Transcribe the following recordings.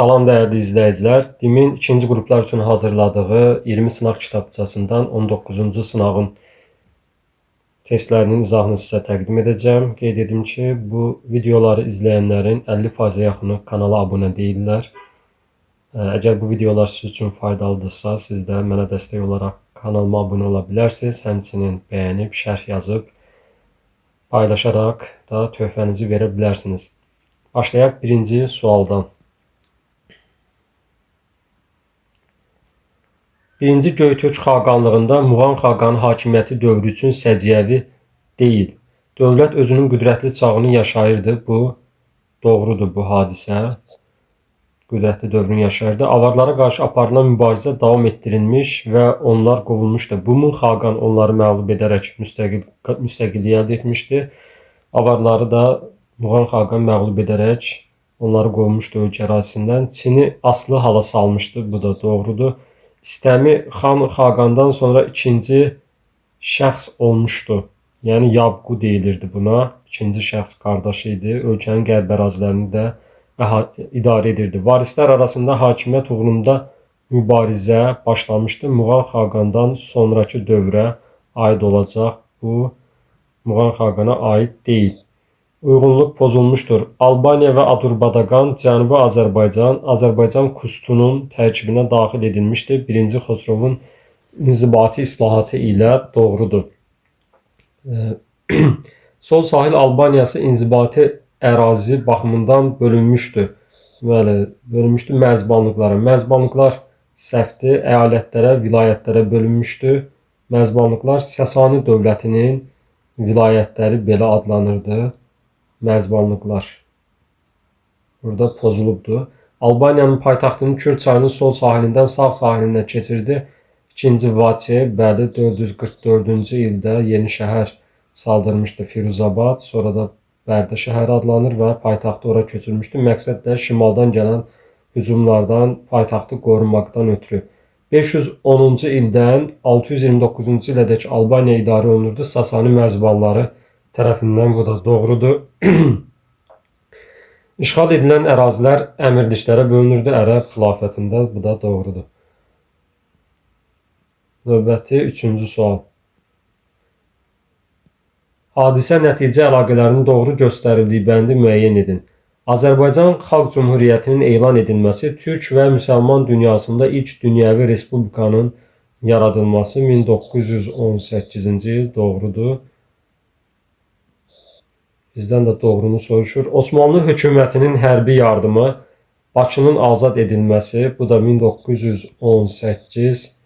Salam dəyərli izləyicilər. DİM-in ikinci qruplar üçün hazırladığı 20 sınaq kitabçasından 19-cu sınağın testlərinin izahını sizə təqdim edəcəm. Qeyd edim ki, bu videoları izləyənlərin 50%-ə yaxını kanala abunə deyillər. Əgər bu videolar siz üçün faydalıdırsa, siz də mənə dəstək olaraq kanalıma abunə ola bilərsiniz. Həmçinin bəyənib, şərh yazıb, paylaşaraq da töhfənizi verə bilərsiniz. Başlayaq birinci sualdan. Birinci Göytürk xaqanlığında Muğan xaqanı hakimiyyəti dövrü üçün səciyyəvi deyil. Dövlət özünün qüdrətli çağını yaşayırdı. Bu doğrudur, bu hadisə. Qüdrətli dövrünü yaşayırdı. Avarlara qarşı aparılan mübarizə davam etdirilmiş və onlar qovulmuşdu. Bumun xaqan onları məğlub edərək müstəqillik əldə etmişdi. Avarları da Muğan xaqan məğlub edərək onları qovmuşdu ölkə ərazisindən. Çini aslı hala salmışdı. Bu da doğrudur. İstəmi xan xaqandan sonra ikinci şəxs olmuşdu. Yəni Yabqu deyilirdi buna. İkinci şəxs qardaşı idi. Ölkənin qərb ərazilərini də idarə edirdi. Varislər arasında hakimiyyət uğrunda mübarizə başlamışdı. Muğan xaqandan sonrakı dövrə aid olacaq. Bu Muğan xaqana aid deyil. Uyğunluq pozulmuşdur. Albaniya və Adurbadagan Cənubi Azərbaycan, Azərbaycan Kustunun tərkibinə daxil edilmişdi. Birinci Xosrovun inzibati islahatı ilə doğrudur. Sol sahil Albaniyası inzibati ərazi baxımından bölünmüşdü. Bəli, bölünmüşdü mərzbanlıqlara. Mərzbanlıqlar səhvdir, əyalətlərə, vilayətlərə bölünmüşdü. Mərzbanlıqlar Sasani dövlətinin vilayətləri belə adlanırdı. Mərzbanlıqlar burada pozulubdur. Albaniyanın paytaxtını Kür çayının sol sahilindən sağ sahilinə keçirdi. İkinci Vaçe, bəli, 444-cü ildə yeni şəhər saldırmışdı Firuzabad, sonra da Bərdə şəhəri adlanır və paytaxtı ora köçürmüşdü. Məqsəd də şimaldan gələn hücumlardan paytaxtı qorumaqdan ötürü. 510-cu ildən 629-cu ilədək Albaniya idarə olunurdu. Sasani mərzbanları tərəfindən, bu da doğrudur. İşğal edilən ərazilər əmirliklərə bölünürdü Ərəb xilafətində, bu da doğrudur. Növbəti üçüncü sual. Hadisə nəticə əlaqələrinin doğru göstərildiyi bəndi müəyyən edin. Azərbaycan Xalq Cümhuriyyətinin elan edilməsi Türk və müsəlman dünyasında ilk dünyəvi respublikanın yaradılması 1918-ci il doğrudur. Bizdən də doğrunu soruşur. Osmanlı hökumətinin hərbi yardımı, Bakının azad edilməsi, bu da 1918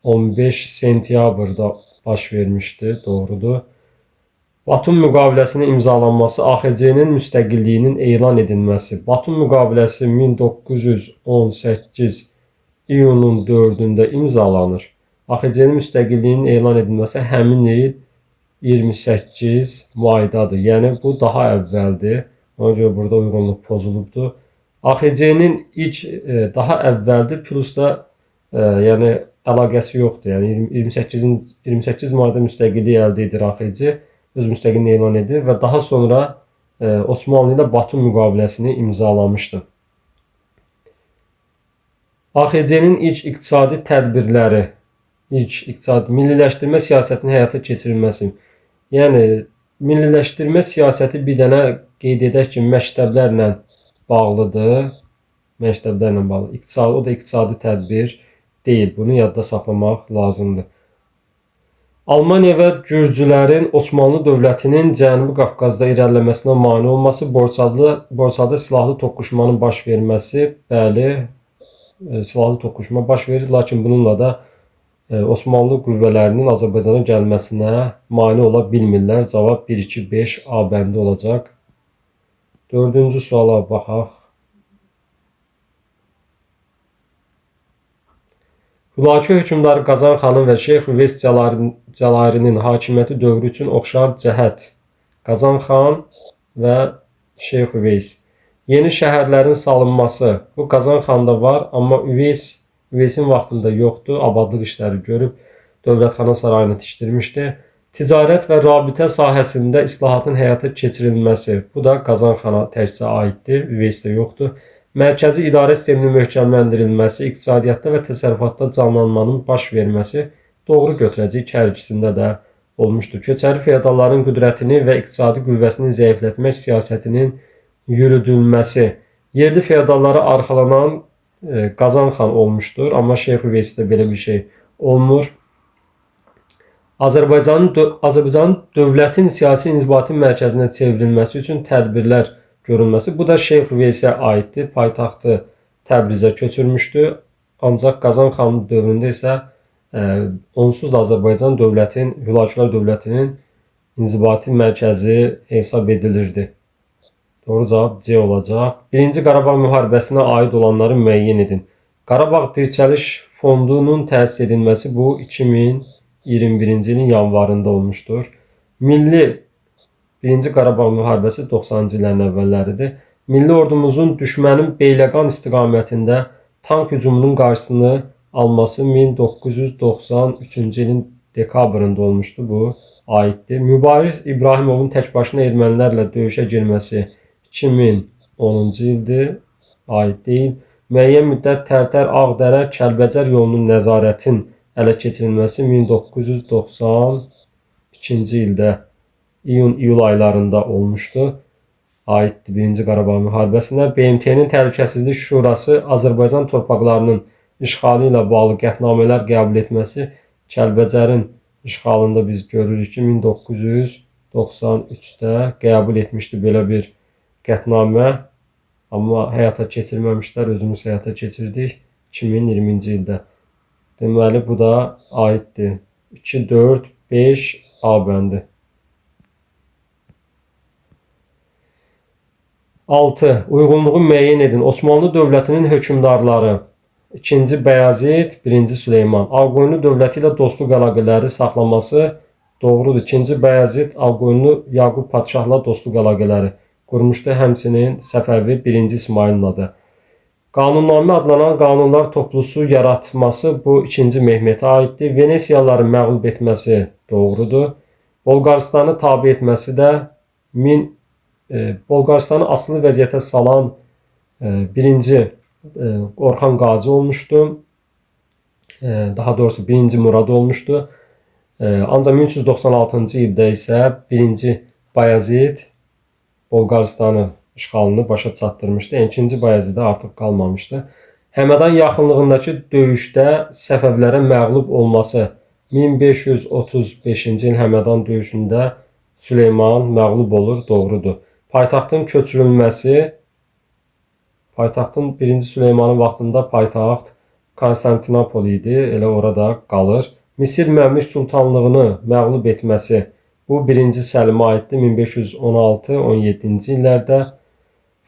15 sentyabrda baş vermişdi, doğrudur. Batum müqaviləsinin imzalanması, AXC-nin müstəqilliyinin elan edilməsi. Batum müqaviləsi 1918 iyunun 4-ündə imzalanır. AXC-nin müstəqilliyinin elan edilməsi həmin il 28 maydadır. Yəni bu daha əvvəldir. Ona görə burada uyğunluq pozulubdur. AXC-nin ilk daha əvvəldir, plus da yəni əlaqəsi yoxdur. Yəni 28 mayda müstəqillik əldə edir AXC, öz müstəqilliyini elan edir və daha sonra Osmanlı ilə Batum müqaviləsini imzalamışdı. AXC-nin ilk iqtisadi tədbirləri, ilk iqtisadi milliləşdirmə siyasətinin həyata keçirilməsi. Yəni milliləşdirmə siyasəti bir dənə qeyd edək ki, məktəblərlə bağlıdır. Məktəblərlə bağlı. İqtisadi, o da iqtisadi tədbir deyil. Bunu yadda saxlamaq lazımdır. Almaniya və Gürcülərin Osmanlı dövlətinin Cənubi Qafqazda irəliləməsinə mane olması, Borçalıda silahlı toqquşmanın baş verməsi, bəli, silahlı toqquşma baş verir, lakin bununla da Osmanlı qüvvələrinin Azərbaycana gəlməsinə mane ola bilmirlər. Cavab 1, 2, 5 A bəndi olacaq. Dördüncü suala baxaq. Hülakü hökmdarı Qazan xanın və Şeyx Üveys Cəlairinin hakimiyyəti dövrü üçün oxşar cəhət. Qazan xan və Şeyx Üveys. Yeni şəhərlərin salınması. Bu Qazan xanda var, amma Üveysin vaxtında yoxdur. Abadlıq işləri görüb Dövlətxana sarayını tikdirmişdi. Ticarət və rabitə sahəsində islahatın həyata keçirilməsi. Bu da Qazan xana təkcə aiddir. Üveysdə yoxdur. Mərkəzi idarə sisteminin möhkəmləndirilməsi, iqtisadiyyatda və təsərrüfatda canlanmanın baş verməsi doğru götürəcəyik. Hər ikisində də olmuşdur. Köçəri feodalların qüdrətini və iqtisadi qüvvəsini zəiflətmək siyasətinin yürüdülməsi. Yerli feodallara arxalanan Qazan xan olmuşdur, amma Şeyx Üveysdə belə bir şey olmur. Azərbaycanın dövlətin siyasi inzibati mərkəzinə çevrilməsi üçün tədbirlər görülməsi. Bu da Şeyx Üveysə aiddir. Paytaxtı Təbrizə köçürmüşdü. Ancaq Qazan xanın dövründə isə onsuz da Azərbaycan dövlətin, Hülakülər dövlətinin inzibati mərkəzi hesab edilirdi. Doğru cavab C olacaq. Birinci Qarabağ müharibəsinə aid olanları müəyyən edin. Qarabağ Dirçəliş Fondunun təsis edilməsi bu 2021-ci ilin yanvarında olmuşdur. Milli Birinci Qarabağ müharibəsi 90-cı illərin əvvəlləridir. Milli ordumuzun düşmənin Beyləqan istiqamətində tank hücumunun qarşısını alması 1993-cü ilin dekabrında olmuşdu. Bu aiddir. Mübariz İbrahimovun tək başına ermənilərlə döyüşə girməsi 2010-cu ildir. Aid deyil. Müəyyən müddət Tərtər, Ağdərə, Kəlbəcər yolunun nəzarətin ələ keçirilməsi 1992-ci ildə iyun-iyul aylarında olmuşdu. Aiddir Birinci Qarabağ müharibəsinə. BMT-nin Təhlükəsizlik Şurası Azərbaycan torpaqlarının işğalı ilə bağlı qətnamələr qəbul etməsi Kəlbəcərin işğalında biz görürük ki, 1993-də qəbul etmişdi belə bir qətnamə, amma həyata keçirməmişlər, özümüz həyata keçirdik 2020-ci ildə. Deməli, bu da aiddir. 2, 4, 5 A bəndi. 6. Uyğunluğu müəyyən edin. Osmanlı dövlətinin hökmdarları 2-ci Bəyazid, 1-ci Süleyman. Ağqoyunlu dövləti ilə dostluq əlaqələri saxlaması doğrudur. 2-ci Bəyazid Ağqoyunlu Yaqub padşahla dostluq əlaqələri qurmuşdu. Həmçinin Səfəvi 1-ci İsmayılla da. Qanunnamə adlanan qanunlar toplusu yaratması bu 2-ci Mehmetə aiddir. Venesiyalıları məğlub etməsi doğrudur. Bolqarıstanı tabe etməsi də Bolqarıstanı asılı vəziyyətə salan 1-ci Orxan Qazi olmuşdu. Daha doğrusu 1-ci Murad olmuşdu. Ancaq 1396-cı ildə isə 1-ci Bayazid Bolqarıstanı işğalını başa çatdırmışdı. Yəni 2-ci Bayazidə artıq qalmamışdı. Həmədan yaxınlığındakı döyüşdə Səfəvlərə məğlub olması 1535-ci il Həmədan döyüşündə Süleyman məğlub olur, doğrudur. Paytaxtın köçürülməsi, paytaxtın 1-ci Süleymanın vaxtında paytaxt Konstantinopol idi, elə orada qalır. Misir Məmlük Sultanlığını məğlub etməsi bu 1-ci Səlimə aiddir, 1516-17-ci illərdə.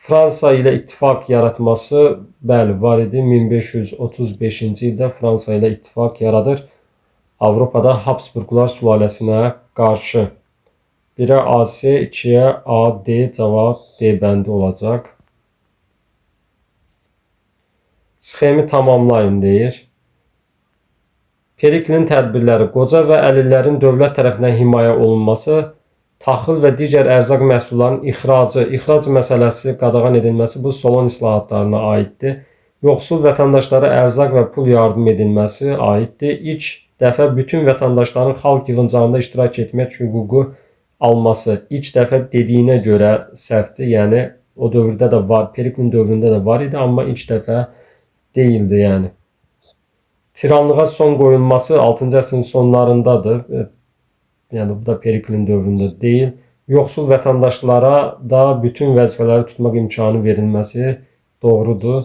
Fransa ilə ittifaq yaratması, bəli, var idi. 1535-ci ildə Fransa ilə ittifaq yaradır. Avropada Habsburglar sülaləsinə qarşı. 1-ə AC, 2-yə AD, cavab D bəndi olacaq. Sxemi tamamlayın deyir. Periklin tədbirləri, qoca və əlillərin dövlət tərəfindən himayə olunması, taxıl və digər ərzaq məhsullarının ixracı, ixrac məsələsi qadağan edilməsi bu Solon islahatlarına aiddir. Yoxsul vətəndaşlara ərzaq və pul yardım edilməsi aiddir. İlk dəfə bütün vətəndaşların xalq yığıncağında iştirak etmək hüququ alması. İlk dəfə dediyinə görə səhvdir. Yəni o dövrdə də var, Periklin dövründə də var idi, amma ilk dəfə deyildi yəni. Tiranlığa son qoyulması 6-cı əsrin sonlarındadır. Yəni bu da Periklin dövründə deyil. Yoxsul vətəndaşlara da bütün vəzifələri tutmaq imkanı verilməsi doğrudur.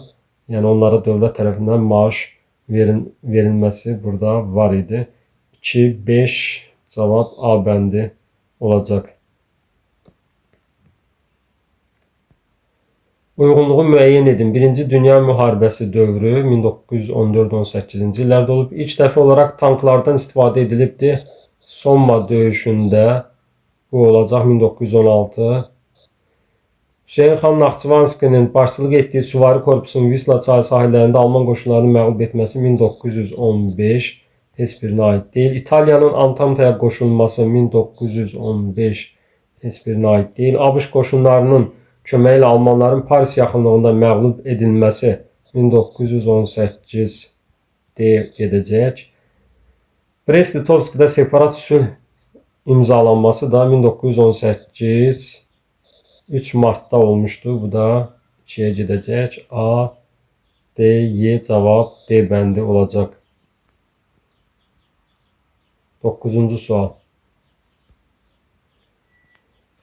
Yəni onlara dövlət tərəfindən maaş verilməsi burada var idi. 2, 5 cavab A bəndi olacaq. Uyğunluğu müəyyən edin. Birinci Dünya Müharibəsi dövrü 1914-18-ci illərdə olub. İlk dəfə olaraq tanklardan istifadə edilibdi. Somma döyüşündə bu olacaq 1916. Hüseyn xan Naxçıvanskinin başçılıq etdiyi süvari korpusunun Visla çayı sahillərində Alman qoşunlarını məğlub etməsi 1915 heç birinə aid deyil. İtaliyanın Antantaya qoşulması 1915 heç birinə aid deyil. ABŞ qoşunlarının köməyi ilə almanların Paris yaxınlığında məğlub edilməsi 1918 D gedəcək. Brest-Litovskda separat sülh imzalanması da 1918 3 Martda olmuşdu. Bu da 2-yə gedəcək. A, D, Y cavab D bəndi olacaq. 9-cu sual.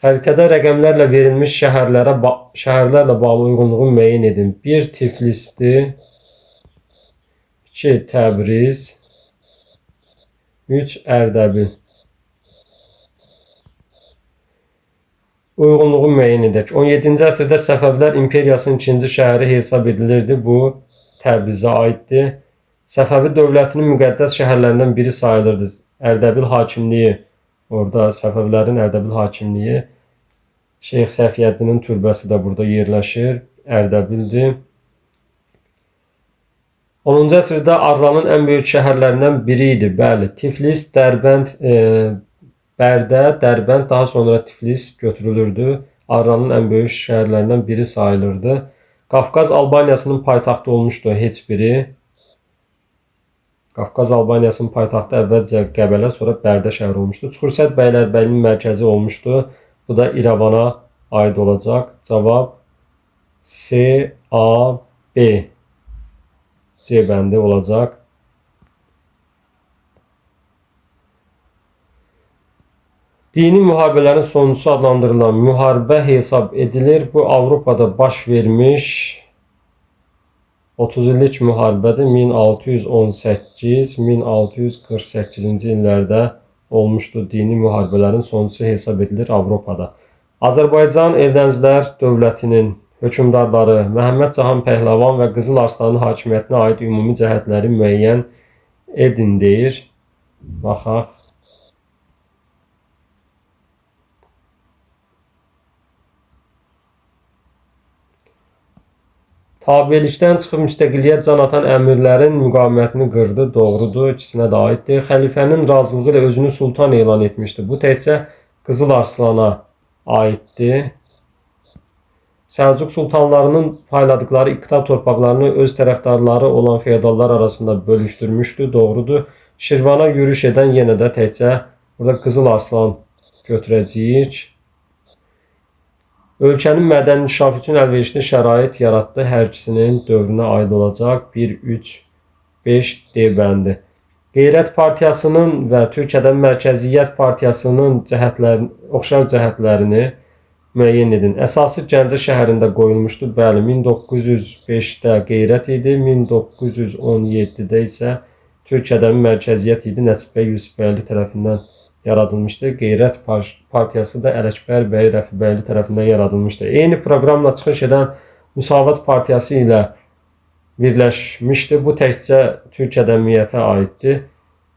Xəritədə rəqəmlərlə verilmiş şəhərlərlə bağlı uyğunluğu müəyyən edin. 1 Tiflisdir, 2 Təbriz, 3 Ərdəbil. Uyğunluğu müəyyən edək. 17-ci əsrdə Səfəvilər imperiyasının ikinci şəhəri hesab edilirdi. Bu Təbrizə aiddir. Səfəvi dövlətinin müqəddəs şəhərlərindən biri sayılırdı. Ərdəbil hakimliyi, orada Səfəvilərin Ərdəbil hakimliyi, Şeyx Səfiyyəddinin türbəsi də burada yerləşir. Ərdəbildir. 10-cu əsrdə Arranın ən böyük şəhərlərindən biri idi. Bəli, Tiflis, Dərbənd, Bərdə, Dərbənd, daha sonra Tiflis götürülürdü. Arranın ən böyük şəhərlərindən biri sayılırdı. Qafqaz Albaniyasının paytaxtı olmuşdu heç biri. Qafqaz Albaniyasının paytaxtı əvvəlcə Qəbələ, sonra Bərdə şəhəri olmuşdu. Çuxursəd bəylərbəyinin mərkəzi olmuşdu. Bu da İrəvana aid olacaq. Cavab C, A, B. C bəndi olacaq. Dini müharibələrin sonuncusu adlandırılan müharibə hesab edilir. Bu Avropada baş vermiş 30 illik müharibədir. 1618-1648-ci illərdə olmuşdu. Dini müharibələrin sonuncusu hesab edilir Avropada. Azərbaycan Eldənizlər dövlətinin hökmdarları Məhəmməd Cahan Pəhləvan və Qızıl Arslanın hakimiyyətinə aid ümumi cəhətləri müəyyən edin deyir. Baxaq. Tabelikdən çıxıb müstəqilliyə can atan əmirlərin müqavimətini qırdı. Doğrudur, ikisinə də aiddir. Xəlifənin razılığı ilə özünü sultan elan etmişdi. Bu təkcə Qızıl Arslana aiddir. Səlcuq sultanlarının payladıkları iqta torpaqlarını öz tərəfdarları olan feodallar arasında bölüşdürmüşdü. Doğrudur. Şirvana yürüş edən yenə də təkcə burada Qızıl Arslan götürəcəyik. Ölkənin mədəni inkişafı üçün əlverişli şərait yaratdı. Hər ikisinin dövrünə aid olacaq. 1, 3, 5 D bəndi. Qeyrət Partiyasının və Türkiyədə Mərkəziyyət Partiyasının oxşar cəhətlərini müəyyən edin. Əsası Gəncə şəhərində qoyulmuşdu. Bəli, 1905-də Qeyrət idi, 1917-də isə Türkiyədə Mərkəziyyət idi. Nəsib bəy Yusifbəyli tərəfindən yaradılmışdı. Qeyrət Partiyası da Ələkbər bəy Rəfibəyli tərəfindən yaradılmışdı. Eyni proqramla çıxış edən Müsavat Partiyası ilə birləşmişdi. Bu təkcə Türk ədəbiyyata aiddir.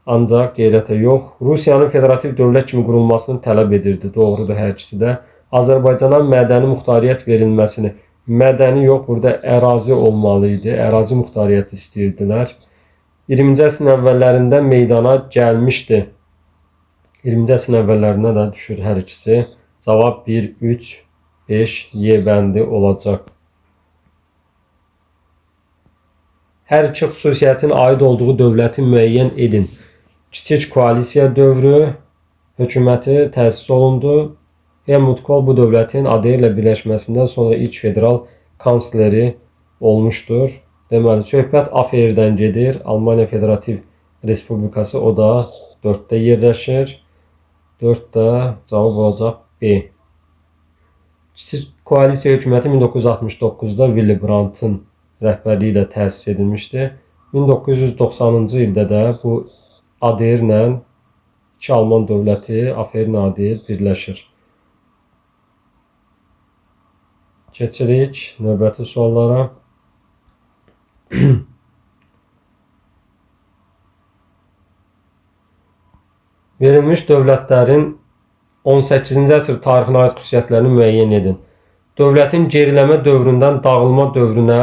Ancaq qeyrətə yox. Rusiyanın federativ dövlət kimi qurulmasını tələb edirdi. Doğrudur hər ikisi də. Azərbaycana mədəni muxtariyyət verilməsini, mədəni yox, burada ərazi olmalı idi. Ərazi muxtariyyəti istəyirdilər. 20-ci əsrin əvvəllərində meydana gəlmişdi. 20-ci əsrin əvvəllərinə də düşür hər ikisi. Cavab 1, 3, 5 Y bəndi olacaq. Hər iki xüsusiyyətin aid olduğu dövləti müəyyən edin. Kiçik koalisiya dövrü hökuməti təsis olundu. Helmut Kohl bu dövlətin ADR ilə birləşməsindən sonra ilk federal kansleri olmuşdur. Deməli, söhbət AFR-dən gedir. Almaniya Federativ Respublikası, o da 4-də yerləşir. 4-də cavab olacaq B. Kiçik koalisiya hökuməti 1969-da Willy Brandtın rəhbərliyi ilə təsis edilmişdi. 1990-cı ildə də bu ADR ilə iki Alman dövləti AFR-lə ADR birləşir. Keçirik növbəti suallara. Verilmiş dövlətlərin 18-ci əsr tarixinə aid xüsusiyyətlərini müəyyən edin. Dövlətin geriləmə dövründən dağılma dövrünə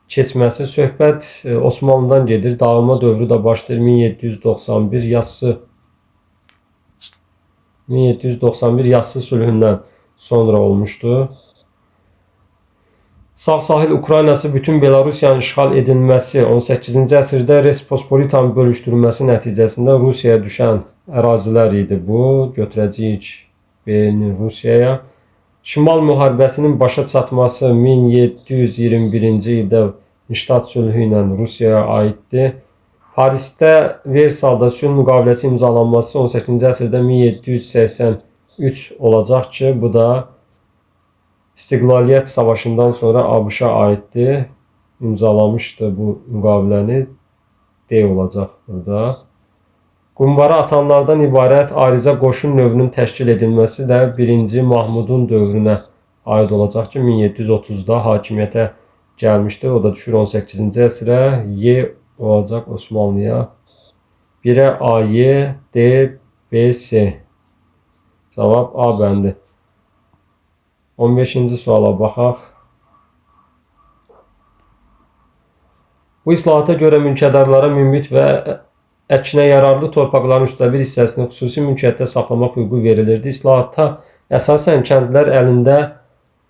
keçməsi söhbət Osmanlıdan gedir. Dağılma dövrü də başlayır 1791 yassı 1791 yassı sülhündən sonra olmuşdu. Sağ sahil Ukraynası bütün Belarusiyanın işğal edilməsi 18-ci əsrdə Respospolitanın bölüşdürülməsi nəticəsində Rusiyaya düşən ərazilər idi bu. Götürəcəyik B-ni Rusiyaya. Şimal müharibəsinin başa çatması 1721-ci ildə Niştat sülhü ilə Rusiyaya aiddir. Parisdə Versalda sülh müqaviləsi imzalanması 18-ci əsrdə 1783 olacaq ki, bu da İstiqlaliyyət Savaşından sonra ABŞ-a aiddir. İmzalamışdı bu müqaviləni. D olacaq burada. Qumbara atanlardan ibarət ayrıca qoşun növünün təşkil edilməsi də 1-ci Mahmudun dövrünə aid olacaq ki, 1730-da hakimiyyətə gəlmişdi. O da düşür 18-ci əsrə. Y olacaq Osmanlıya. 1-ə A, Y, D, B, C. Cavab A bəndi. 15-ci suala baxaq. Bu islahata görə mülkədarlara münbit və əkinə yararlı torpaqların üçdə bir hissəsini xüsusi mülkiyyətdə saxlamaq hüququ verilirdi. İslahata əsasən kəndlərin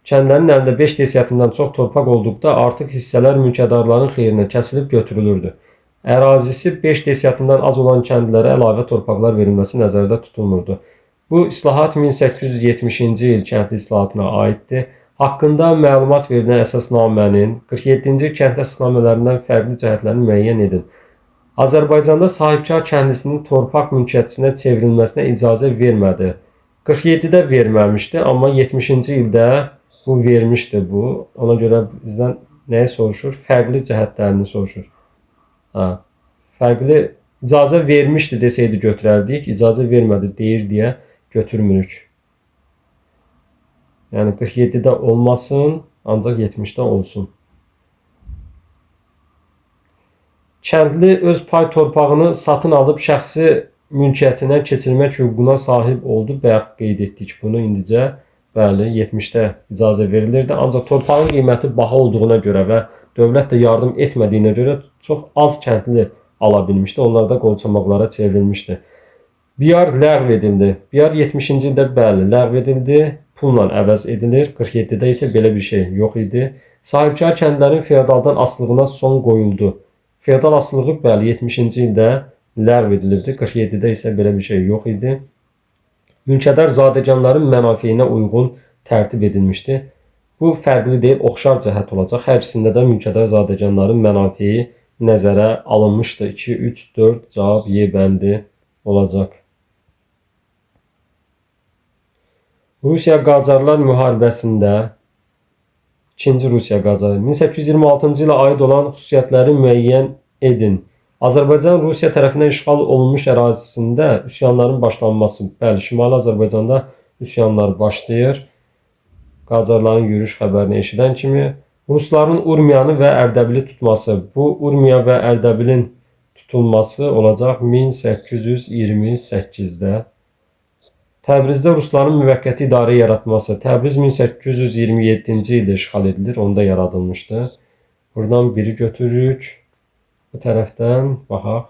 əlində 5 desiatindən çox torpaq olduqda artıq hissələr mülkədarların xeyrinə kəsilib götürülürdü. Ərazisi 5 desiatindən az olan kəndlərə əlavə torpaqlar verilməsi nəzərdə tutulmurdu. Bu islahat 1870-ci il kəndli islahatına aiddir. Haqqında məlumat verilən əsasnamənin 47-ci kənd əsasnamələrindən fərqli cəhətlərini müəyyən edin. Azərbaycanda sahibkar kəndlisinin torpaq mülkiyyətçisinə çevrilməsinə icazə vermədi. 47-də verməmişdi, amma 70-ci ildə bu vermişdi bu. Ona görə bizdən nəyi soruşur? Fərqli cəhətlərini soruşur. Hə, fərqli icazə vermişdi desəydi götürərdik, icazə vermədi deyir deyə götürmürük. Yəni 47-də olmasın, ancaq 70-də olsun. Kəndli öz pay torpağını satın alıb şəxsi mülkiyyətinə keçirmək hüququna sahib oldu. Bayaq qeyd etdik bunu indicə. Bəli, 70-də icazə verilirdi. Ancaq torpağın qiyməti baha olduğuna görə və dövlət də yardım etmədiyinə görə çox az kəndli ala bilmişdi. Onlar da qolçomaqlara çevrilmişdi. Biyar ləğv edildi. Biyar 70-ci ildə bəli, ləğv edildi. Pulla əvəz edilir. 47-də isə belə bir şey yox idi. Sahibkar kəndlərin feodaldan asılılığına son qoyuldu. Feodal asılılığı bəli 70-ci ildə ləğv edilirdi. 47-də isə belə bir şey yox idi. Mülkədar zadəganların mənafeyinə uyğun tərtib edilmişdi. Bu fərqli deyil, oxşar cəhət olacaq. Hər ikisində də mülkədar zadəganların mənafeyi nəzərə alınmışdı. 2, 3, 4 cavab Y bəndi olacaq. Rusiya Qacarlar müharibəsində 2-ci Rusiya Qacarı 1826-cı ilə aid olan xüsusiyyətləri müəyyən edin. Azərbaycan Rusiya tərəfindən işğal olunmuş ərazisində üsyanların başlanması. Bəli, Şimali Azərbaycanda üsyanlar başlayır. Qacarların yürüş xəbərini eşidən kimi Rusların Urmiyanı və Ərdəbili tutması. Bu Urmiya və Ərdəbilin tutulması olacaq 1828-də. Təbrizdə Rusların müvəqqəti idarə yaratması. Təbriz 1827-ci ildə işğal edilir, onda yaradılmışdı. Buradan biri götürürük. Bu tərəfdən baxaq.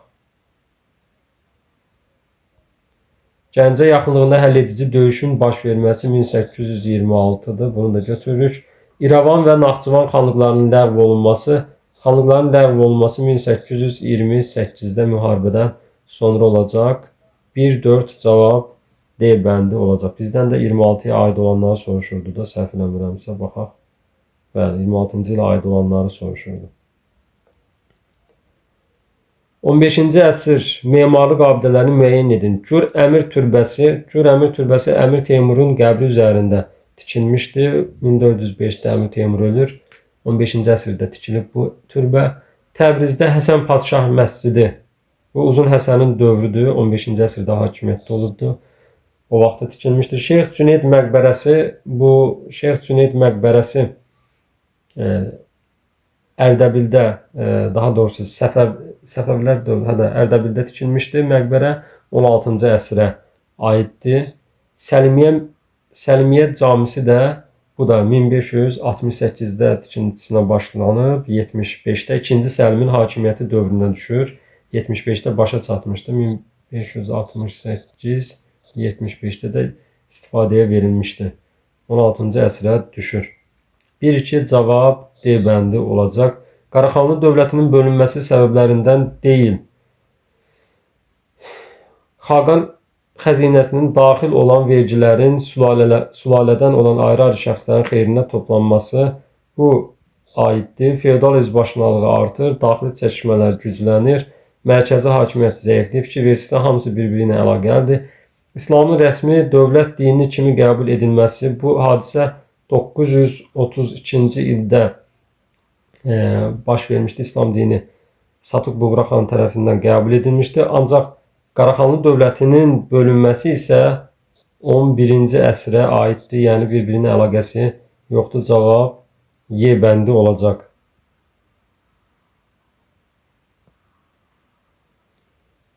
Gəncə yaxınlığında həll edici döyüşün baş verməsi 1826-dır. Bunu da götürürük. İrəvan və Naxçıvan xanlıqlarının ləğv olunması. Xanlıqların ləğv olunması 1828-də müharibədən sonra olacaq. 1-4 cavab D bəndi olacaq. Bizdən də 26-ya aid olanları soruşurdu da, səhv eləmirəmsə, baxaq. Bəli, 26-cı ilə aid olanları soruşurdu. 15-ci əsr memarlıq abidələrini müəyyən edin. Gür Əmir türbəsi, Gür Əmir türbəsi Əmir Teymurun qəbri üzərində tikilmişdi. 1405-də Əmir Teymur ölür. 15-ci əsrdə tikilib bu türbə. Təbrizdə Həsən Padşah məscidi. Bu Uzun Həsənin dövrüdür. 15-ci əsrdə hakimiyyətdə olubdu. O vaxtda tikilmişdir. Şeyx Cüneyd məqbərəsi, bu Şeyx Cüneyd məqbərəsi Ərdəbildə, daha doğrusu Səfəvilər dövrü, hə də Ərdəbildə tikilmişdi məqbərə 16-cı əsrə aiddir. Səlimiyyə camisi də bu da 1568-də tikintisinə başlanıb, 75-də 2-ci Səlimin hakimiyyəti dövrünə düşür. 75-də başa çatmışdı. 1568 75-də də istifadəyə verilmişdi. 16-cı əsrə düşür. 1-2 cavab D bəndi olacaq. Qaraxanlı dövlətinin bölünməsi səbəblərindən deyil. Xaqan xəzinəsinin daxil olan vergilərin sülalədən olan ayrı-ayrı şəxslərin xeyrinə toplanması bu aiddir. Feodal özbaşınalığı artır, daxili çəkişmələr güclənir, mərkəzi hakimiyyət zəifləyir, fikir versinizsə hamısı bir-biri ilə əlaqəlidir. İslamın rəsmi dövlət dini kimi qəbul edilməsi bu hadisə 932-ci ildə baş vermişdi. İslam dini Satuq Buğra xan tərəfindən qəbul edilmişdi. Ancaq Qaraxanlı dövlətinin bölünməsi isə 11-ci əsrə aiddir. Yəni bir-birinə əlaqəsi yoxdur. Cavab Y bəndi olacaq.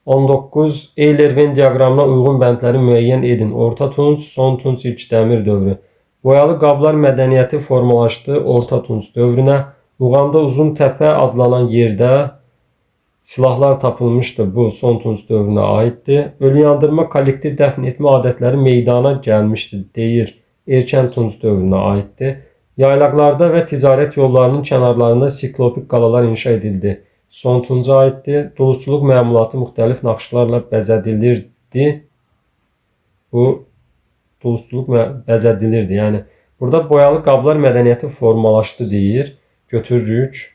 19. Euler-Venn diaqramına uyğun bəndləri müəyyən edin. Orta Tunc, Son Tunc, İlk Dəmir dövrü. Boyalı qablar mədəniyyəti formalaşdı Orta Tunc dövrünə. Muğamda Uzun Təpə adlanan yerdə silahlar tapılmışdı. Bu Son Tunc dövrünə aiddir. Ölü yandırma, kollektiv dəfn etmə adətləri meydana gəlmişdi, deyir. Erkən Tunc dövrünə aiddir. Yaylaqlarda və ticarət yollarının kənarlarında siklopik qalalar inşa edildi. Son Tunca aiddir. Dulusçuluq məmulatı müxtəlif naxışlarla bəzədilirdi. Bu dulusçuluq bəzədilirdi. Yəni burada boyalı qablar mədəniyyəti formalaşdı deyir. Götürürük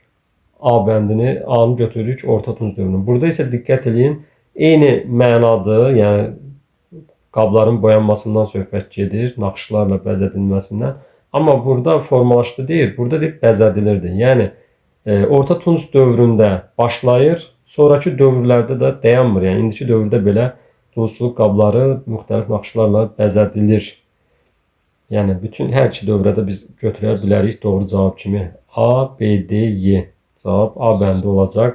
A bəndini, A-nı götürürük Orta Tunc dövrünü. Burada isə diqqət eləyin, eyni mənadır. Yəni qabların boyanmasından söhbət gedir, naxışlarla bəzədilməsindən. Amma burada formalaşdı deyir, burada deyir bəzədilirdi. Yəni Orta Tunc dövründə başlayır, sonrakı dövrlərdə də dayanmır. Yəni indiki dövrdə belə dulusçuluq qabları müxtəlif naxışlarla bəzədilir. Yəni bütün hər iki dövrə də biz götürə bilərik doğru cavab kimi. A, B, D, Y. Cavab A bəndi olacaq.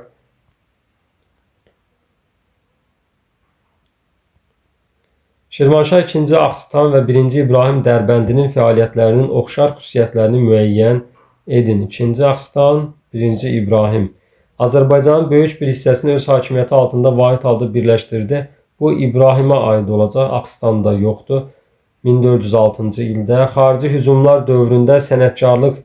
Şirvanşah 2-ci Axstan və 1-ci İbrahim Dərbəndinin fəaliyyətlərinin oxşar xüsusiyyətlərini müəyyən edin. 2-ci Axstan, 1-ci İbrahim. Azərbaycanın böyük bir hissəsini öz hakimiyyəti altında vahid halda birləşdirdi. Bu İbrahimə aid olacaq, Axstanda yoxdur. 1406-cı ildə xarici hücumlar dövründə sənətkarlıq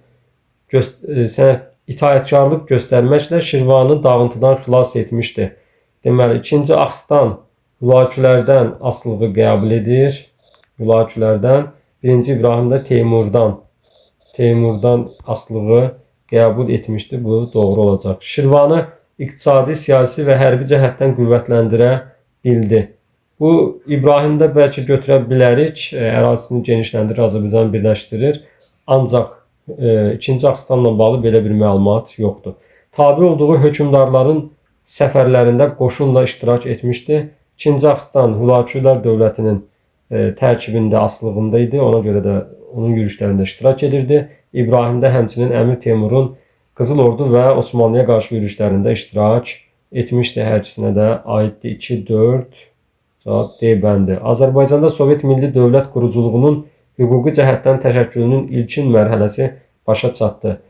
itaətkarlıq göstərməklə Şirvanı dağıntıdan xilas etmişdi. Deməli, 2-ci Axstan Hülakülərdən asılılığı qəbul edir. Hülakülərdən. 1-ci İbrahim də Teymurdan. Teymurdan asılılığı qəbul etmişdi. Bu doğru olacaq. Şirvanı iqtisadi, siyasi və hərbi cəhətdən qüvvətləndirə bildi. Bu İbrahimdə bəlkə götürə bilərik. Ərazisini genişləndirir, Azərbaycanı birləşdirir. Ancaq 2-ci Axstanla bağlı belə bir məlumat yoxdur. Tabe olduğu hökmdarların səfərlərində qoşunla iştirak etmişdi. 2-ci Axstan Hülakülər dövlətinin tərkibində, asılılığında idi. Ona görə də onun yürüşlərində iştirak edirdi. İbrahim də həmçinin Əmir Teymurun Qızıl Ordu və Osmanlıya qarşı yürüşlərində iştirak etmişdi. Hər ikisinə də aiddir. 2, 4, cavab D bəndi. Azərbaycanda Sovet milli dövlət quruculuğunun hüquqi cəhətdən təşəkkülünün ilkin mərhələsi başa çatdı.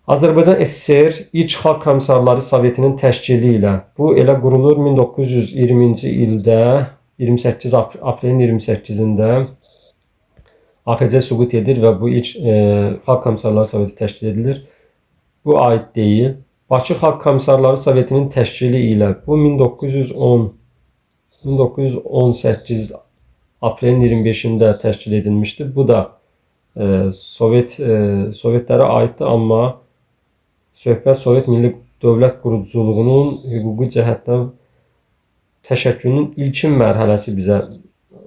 Azərbaycan SSR İlk Xalq Komissarları Sovetinin təşkili ilə bu elə qurulur 1920-ci ildə 28 aprelin 28-də AXC süqut edir və bu ilk Xalq Komissarları Soveti təşkil edilir. Bu aid deyil. Bakı Xalq Komissarları Sovetinin təşkili ilə bu 1918 aprelin 25-də təşkil edilmişdi. Bu da Sovetlərə aiddir, amma söhbət Sovet milli dövlət quruculuğunun hüquqi cəhətdən təşəkkülünün ilkin mərhələsi bizə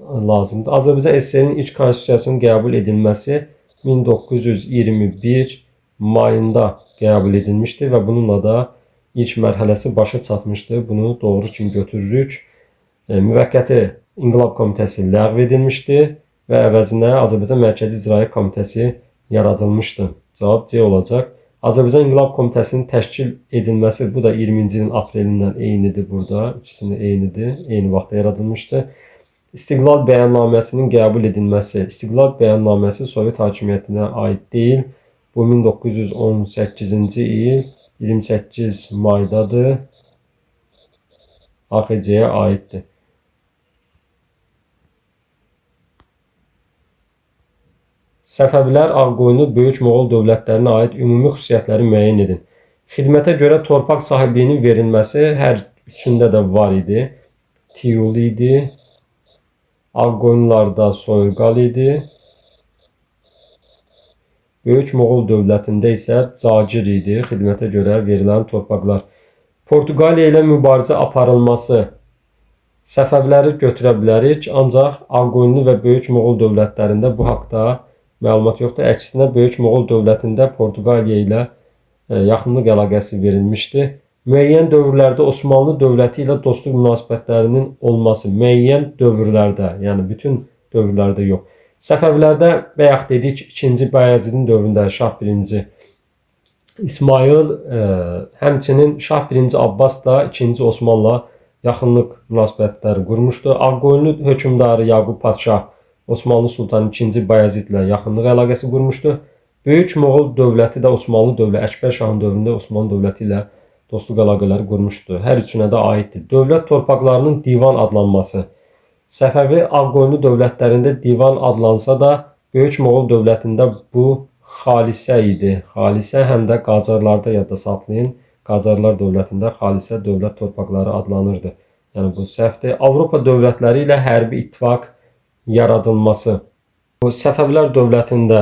lazımdır. Azərbaycan SSR-nin ilk konstitusiyasının qəbul edilməsi 1921 mayında qəbul edilmişdi və bununla da ilk mərhələsi başa çatmışdı. Bunu doğru kimi götürürük. Müvəqqəti İnqilab Komitəsi ləğv edilmişdi və əvəzinə Azərbaycan Mərkəzi İcraiyyə Komitəsi yaradılmışdı. Cavab C olacaq. Azərbaycan İnqilab Komitəsinin təşkil edilməsi, bu da 20-ci ilin aprelindən eynidir burada. İkisini eynidir, eyni vaxtda yaradılmışdı. İstiqlal bəyannaməsinin qəbul edilməsi. İstiqlal bəyannaməsi Sovet hakimiyyətinə aid deyil. Bu 1918-ci il 28 maydadır. AXC-yə aiddir. Səfəvilər, Ağqoyunlu, Böyük Moğol dövlətlərinə aid ümumi xüsusiyyətləri müəyyən edin. Xidmətə görə torpaq sahibliyinin verilməsi hər üçündə də var idi. Tiyul idi. Ağqoyunlularda soyurqal idi. Böyük Moğol dövlətində isə cacir idi, xidmətə görə verilən torpaqlar. Portuqaliya ilə mübarizə aparılması. Səfəvləri götürə bilərik, ancaq Ağqoyunlu və Böyük Moğol dövlətlərində bu haqda məlumat yoxdur. Əksinə, Böyük Moğol dövlətində Portuqaliya ilə yaxınlıq əlaqəsi verilmişdi. Müəyyən dövrlərdə Osmanlı dövləti ilə dostluq münasibətlərinin olması, müəyyən dövrlərdə, yəni bütün dövrlərdə yox. Səfəvlərdə bayaq dedik, 2-ci Bayəzidin dövründə Şah 1-ci İsmayıl, həmçinin Şah 1-ci Abbas da 2-ci Osmanla yaxınlıq münasibətləri qurmuşdu. Ağqoyunlu hökmdarı Yaqub Padşah Osmanlı Sultanı 2-ci Bayəzidlə yaxınlıq əlaqəsi qurmuşdu. Böyük Moğol dövləti də Osmanlı dövləti, Əkbər Şahın dövründə Osmanlı dövləti ilə dostluq əlaqələri qurmuşdu. Hər üçünə də aiddir. Dövlət torpaqlarının divan adlanması. Səfəvi, Ağqoyunlu dövlətlərində divan adlansa da, Böyük Moğol dövlətində bu xalisə idi. Xalisə həm də Qacarlarda, yadda saxlayın, Qacarlar dövlətində xalisə dövlət torpaqları adlanırdı. Yəni bu səhvdir. Avropa dövlətləri ilə hərbi ittifaq yaradılması. Bu Səfəvilər dövlətində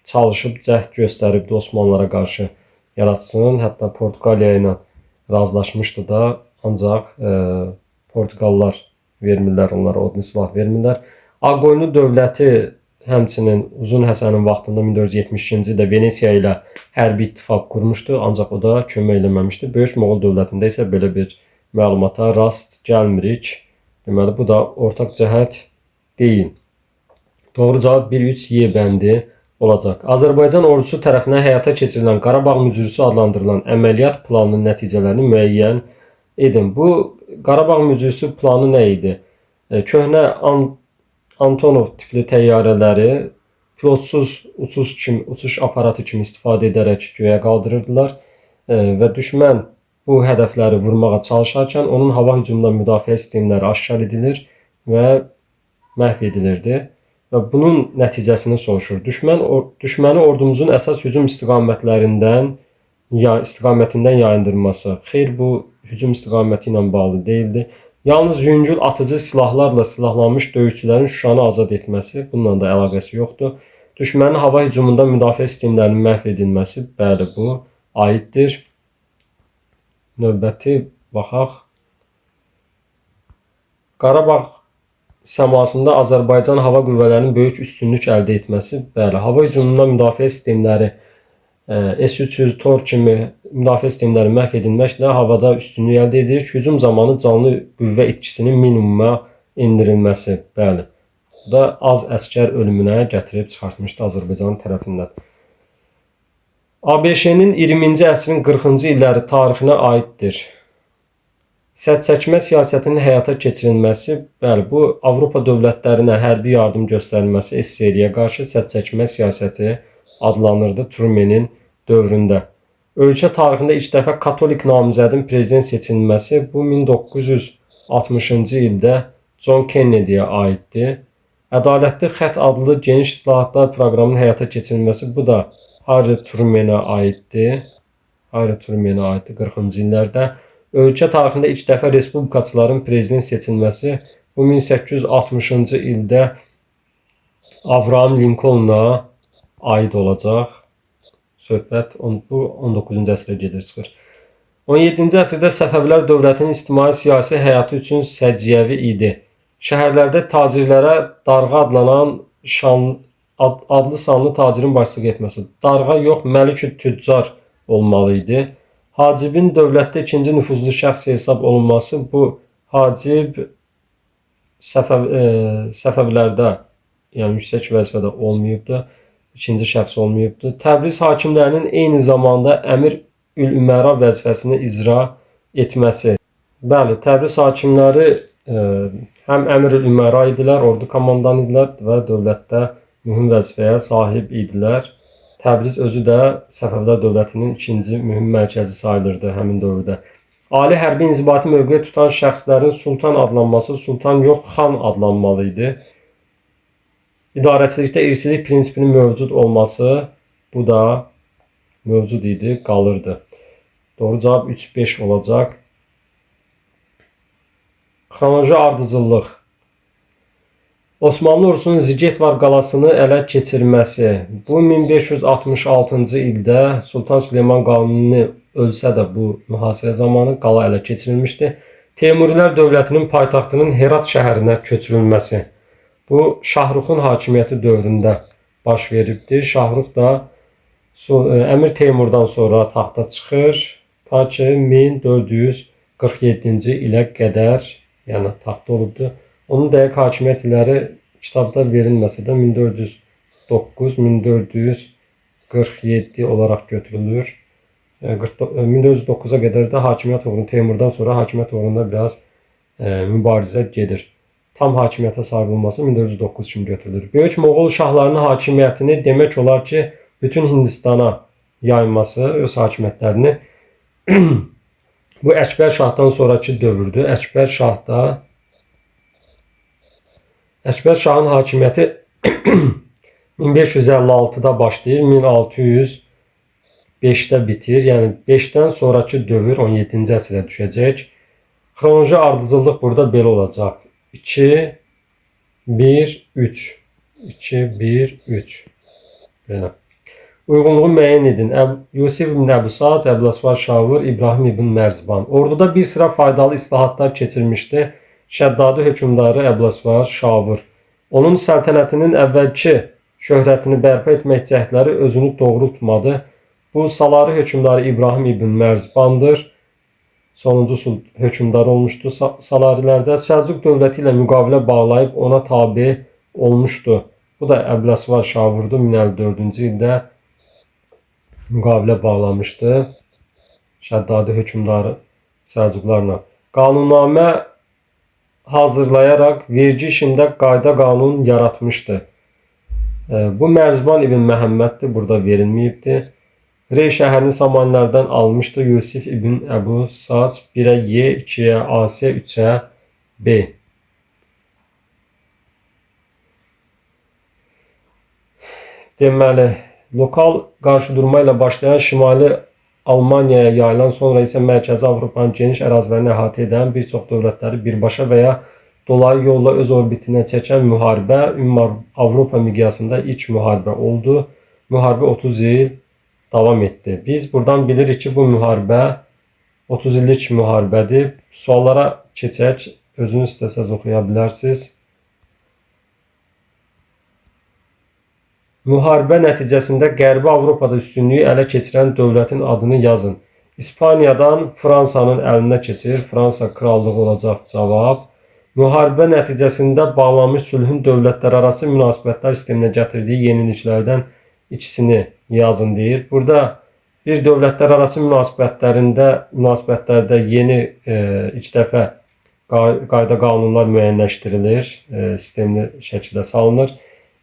çalışıb cəhd göstəribdi Osmanlılara qarşı yaratsın. Hətta Portuqaliya ilə razılaşmışdı da, ancaq Portuqallar vermirlər onlara, odlu silah vermirlər. Ağqoyunlu dövləti həmçinin Uzun Həsənin vaxtında 1472-ci ildə Venesiya ilə hərbi ittifaq qurmuşdu, ancaq o da kömək eləməmişdi. Böyük Moğol dövlətində isə belə bir məlumata rast gəlmirik. Deməli, bu da ortaq cəhət deyil. Doğru cavab 1-3 Y bəndi olacaq. Azərbaycan ordusu tərəfindən həyata keçirilən Qarabağ mücrüsü adlandırılan əməliyyat planının nəticələrini müəyyən edin. Bu Qarabağ mücrüsü planı nə idi? Köhnə Antonov tipli təyyarələri pilotsuz uçuş aparatı kimi istifadə edərək göyə qaldırırdılar və düşmən bu hədəfləri vurmağa çalışarkən onun hava hücumundan müdafiə sistemləri aşkar edilir və məhv edilirdi. Və bunun nəticəsini soruşur. Düşməni ordumuzun əsas hücum istiqamətindən yayındırması. Xeyr, bu hücum istiqaməti ilə bağlı deyildi. Yalnız yüngül atıcı silahlarla silahlanmış döyüşçülərin Şuşanı azad etməsi, bununla da əlaqəsi yoxdur. Düşmənin hava hücumundan müdafiə sistemlərinin məhv edilməsi, bəli, bu aiddir. Növbəti baxaq. Qarabağ səmasında Azərbaycan hava qüvvələrinin böyük üstünlük əldə etməsi, bəli, hava hücumundan müdafiə sistemləri, S-300 Tor kimi müdafiə sistemləri məhv edilməklə havada üstünlük əldə edirik. Hücum zamanı canlı qüvvə itkisinin minimuma endirilməsi, bəli. Bu da az əskər ölümünə gətirib çıxartmışdı Azərbaycan tərəfindən. ABŞ-nin 20-ci əsrin 40-cı illəri tarixinə aiddir. Sədd çəkmə siyasətinin həyata keçirilməsi, bəli, bu Avropa dövlətlərinə hərbi yardım göstərilməsi SSR-yə qarşı sədd çəkmə siyasəti adlanırdı Trumenin dövründə. Ölkə tarixində ilk dəfə katolik namizədin prezident seçilməsi bu 1960-cı ildə John Kennedy-yə aiddir. Ədalətli xətt adlı geniş islahatlar proqramının həyata keçirilməsi bu da Harry Trumanə aiddir. Harry Trumanə aiddir 40-cı illərdə. Ölkə tarixində ilk dəfə respublikaçıların prezident seçilməsi bu 1860-cı ildə Abraham Lincolna aid olacaq. Söhbət bu 19-cu əsrə gedir çıxır. 17-ci əsrdə Səfəvilər dövlətinin ictimai-siyasi həyatı üçün səciyyəvi idi. Şəhərlərdə tacirlərə darğa adlanan adlı sanlı tacirin başçılıq etməsi. Darğa yox, məlik-ü tüccar olmalı idi. Hacibin dövlətdə ikinci nüfuzlu şəxs hesab olunması bu Hacib Səfəvlərdə, yəni yüksək vəzifədə olmayıbdı. İkinci şəxs olmayıbdı. Təbriz hakimlərinin eyni zamanda əmir-ül-üməra vəzifəsini icra etməsi. Bəli, Təbriz hakimləri həm əmir-ül-üməra idilər, ordu komandanı idilər və dövlətdə mühüm vəzifəyə sahib idilər. Təbriz özü də Səfəvilər dövlətinin ikinci mühüm mərkəzi sayılırdı həmin dövrdə. Ali hərbi inzibati mövqe tutan şəxslərin sultan adlanması, sultan yox, xan adlanmalı idi. İdarəçilikdə irsilik prinsipinin mövcud olması, bu da mövcud idi, qalırdı. Doğru cavab 3-5 olacaq. Xronoloji ardıcıllıq. Osmanlı ordusunun Zigetvar qalasını ələ keçirməsi. Bu 1566-cı ildə Sultan Süleyman Qanuni ölsə də bu mühasirə zamanı qala ələ keçirilmişdi. Teymurilər dövlətinin paytaxtının Herat şəhərinə köçürülməsi. Bu Şahruxun hakimiyyəti dövründə baş veribdir. Şahrux da Əmir Teymurdan sonra taxta çıxır. Ta ki 1447-ci ilə qədər, yəni taxta olubdur. Onun dəqiq hakimiyyət illəri kitabda verilməsə də 1409-1447 olaraq götürülür. 1409-a qədər də hakimiyyət uğrunda, Teymurdan sonra hakimiyyət uğrunda biraz mübarizə gedir. Tam hakimiyyətə sahib olması 1409 kimi götürülür. Böyük Moğol şahlarının hakimiyyətini demək olar ki, bütün Hindistana yayması, öz hakimiyyətlərini bu Əkbər şahdan sonrakı dövrdür. Əkbər şahın hakimiyyəti 1556-da başlayır, 1605-də bitir. Yəni 5-dən sonrakı dövr 17-ci əsrə düşəcək. Xronoloji ardıcıllıq burada belə olacaq. 2, 1, 3. 2, 1, 3. Belə. Uyğunluğu müəyyən edin. Yusif ibn Əbu Saad, Əbülasvar Şavur, İbrahim ibn Mərzban. Orduda bir sıra faydalı islahatlar keçirmişdi. Şəddadi hökmdarı Əbülasvar Şavur. Onun səltənətinin əvvəlki şöhrətini bərpa etmək cəhdləri özünü doğrultmadı. Bu Salari hökmdarı İbrahim ibn Mərzbandır. Sonuncu hökmdar olmuşdu Salarilərdə. Səlcuq dövləti ilə müqavilə bağlayıb ona tabe olmuşdu. Bu da Əbülasvar Şavurdu. 1054-cü ildə müqavilə bağlamışdı Şəddadi hökmdarı Səlcuqlarla. Qanunnamə hazırlayaraq vergi işində qayda qanun yaratmışdı. Bu Mərzban ibn Məhəmməddir, burada verilməyibdir. Rey şəhərini Samanilərdən almışdı Yusif ibn Əbu Sac 1-ə Y, 2-yə AC, 3-ə B. Deməli, lokal qarşıdurma ilə başlayan Şimali Almaniyaya yayılan, sonra isə Mərkəzi Avropanın geniş ərazilərini əhatə edən bir çox dövlətləri birbaşa və ya dolayı yolla öz orbitinə çəkən müharibə ümumi Avropa miqyasında ilk müharibə oldu. Müharibə 30 il davam etdi. Biz buradan bilirik ki, bu müharibə 30 illik müharibədir. Suallara keçək. Özünüz istəsəz oxuya bilərsiniz. Müharibə nəticəsində Qərbi Avropada üstünlüyü ələ keçirən dövlətin adını yazın. İspaniyadan Fransanın əlinə keçir. Fransa krallığı olacaq cavab. Müharibə nəticəsində bağlanmış sülhün dövlətlərarası münasibətlər sisteminə gətirdiyi yeniliklərdən ikisini yazın deyir. Burada bir dövlətlərarası münasibətlərdə yeni ilk dəfə qayda qanunlar müəyyənləşdirilir, sistemli şəkildə salınır.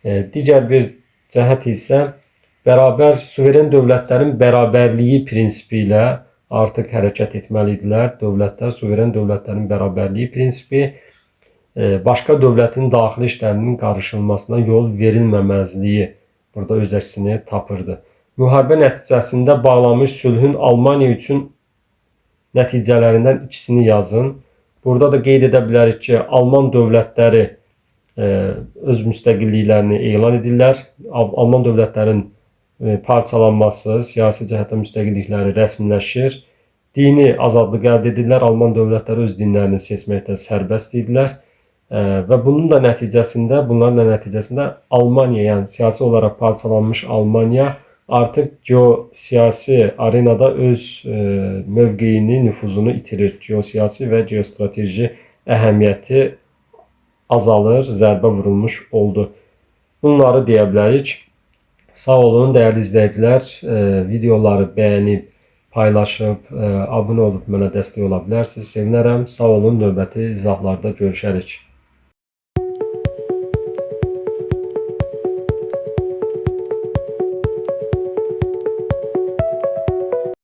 Digər bir cəhət isə bərabər suveren dövlətlərin bərabərliyi prinsipi ilə artıq hərəkət etməli idilər. Dövlətlər, suveren dövlətlərin bərabərliyi prinsipi başqa dövlətin daxili işlərinin qarışılmasına yol verilməməzliyi burada öz əksini tapırdı. Müharibə nəticəsində bağlanmış sülhün Almaniya üçün nəticələrindən ikisini yazın. Burada da qeyd edə bilərik ki, Alman dövlətləri öz müstəqilliklərini elan edirlər. Alman dövlətlərinin parçalanması, siyasi cəhətdən müstəqillikləri rəsmiləşir. Dini azadlıq əldə edirlər. Alman dövlətləri öz dinlərini seçməkdə sərbəst idilər. Və bunun da nəticəsində, bunların da nəticəsində Almaniya, yəni siyasi olaraq parçalanmış Almaniya artıq geosiyasi arenada öz mövqeyini, nüfuzunu itirir. Geosiyasi və geostrateji əhəmiyyəti azalır, zərbə vurulmuş oldu. Bunları deyə bilərik. Sağ olun, dəyərli izləyicilər. Videoları bəyənib, paylaşıb, abunə olub mənə dəstək ola bilərsiniz. Sevinərəm. Sağ olun, növbəti izahlarda görüşərik.